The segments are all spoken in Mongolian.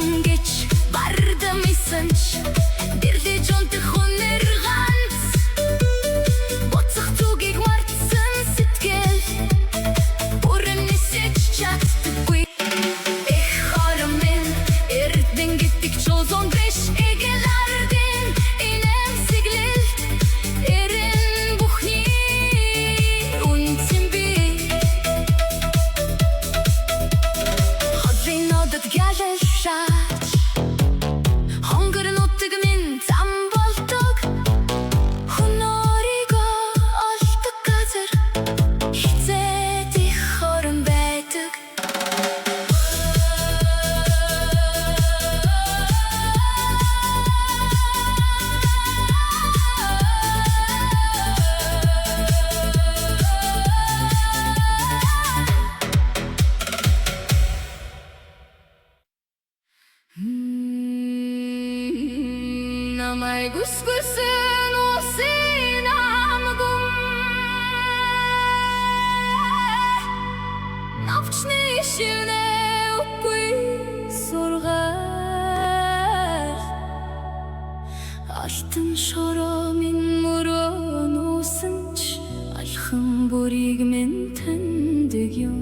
Тун гэж бардам исэн ч дэрлэж унтах хүнээр ганц. Буцах зүгийг мартсан сэтгэл бүрэн нисэж чаддаггүй. Эх орон минь, эрдэнэ гэдэг чулуун биш. Эгэл ардын инээмсэглэл, эрен бүхний үнэ нь би. Холын одод гялалзаж, хонгор нутаг минь зам болдог. Хүн өөрийгөө олдог газар хэзээд эх орон байдаг. Намайг өсгөсөн улсын нам гүн, Навчны шивнэ үгүй сургаал. Алтан шороо минь мөрөө нүүсэн ч алхам бүрийг минь таньдаг юм.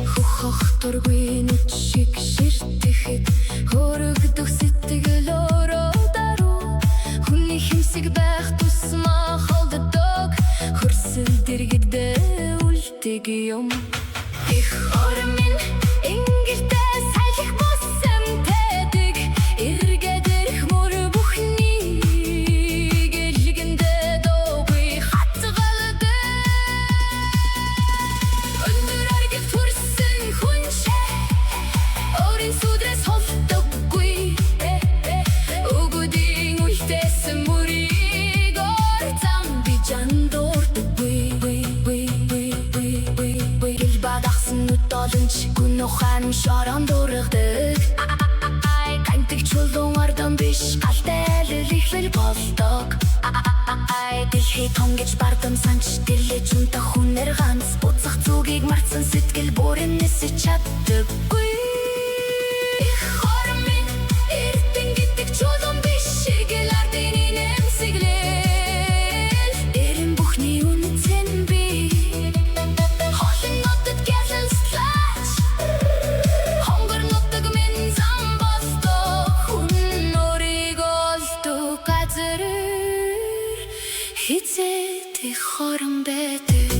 Хөх хохторгүй нүд шиг ширтэхэд хөрөгдөх сэтгэл өөрөө даруй. Хүний хэмсэг байх тусмаа холддог, хөрсөл дэргэдээ үлдэг юм. Эх орон минь, ингэлтэй салхи бус эмтэдэг. Эргээд ирэх мөр бүхний гэлгэндээ дуугүй хатгалдаг. Өндөр аргид төрсөн хүн өөрийн сүдрээс холддоггүй. Өгүүдийн үлдээсэн мөрийг ор зам би жандуурдаггүй. Гэл бадахсан нүд олон ч гүн ухаан шорон дургадаг. Гандаг чулуун ордон биш, галтай ихлэл болдог. Дэлхий том гэж бардамсан ч дэрлэж унтах хүнээр ганц. Буцах зүгийг мартсан сэтгэл бүрэн нисэж чаддаггүй. Эх орон минь, эрдэнэ гэдэг чулуун биш, эгэл ардын инээмсэглэл, эрен бүхний үнэт нь би. Холын одод гялалзлаач, хонгор нутаг минь зам болдог. Хүн өөрийгөө олдог газар хэзээд эх орон байдаг.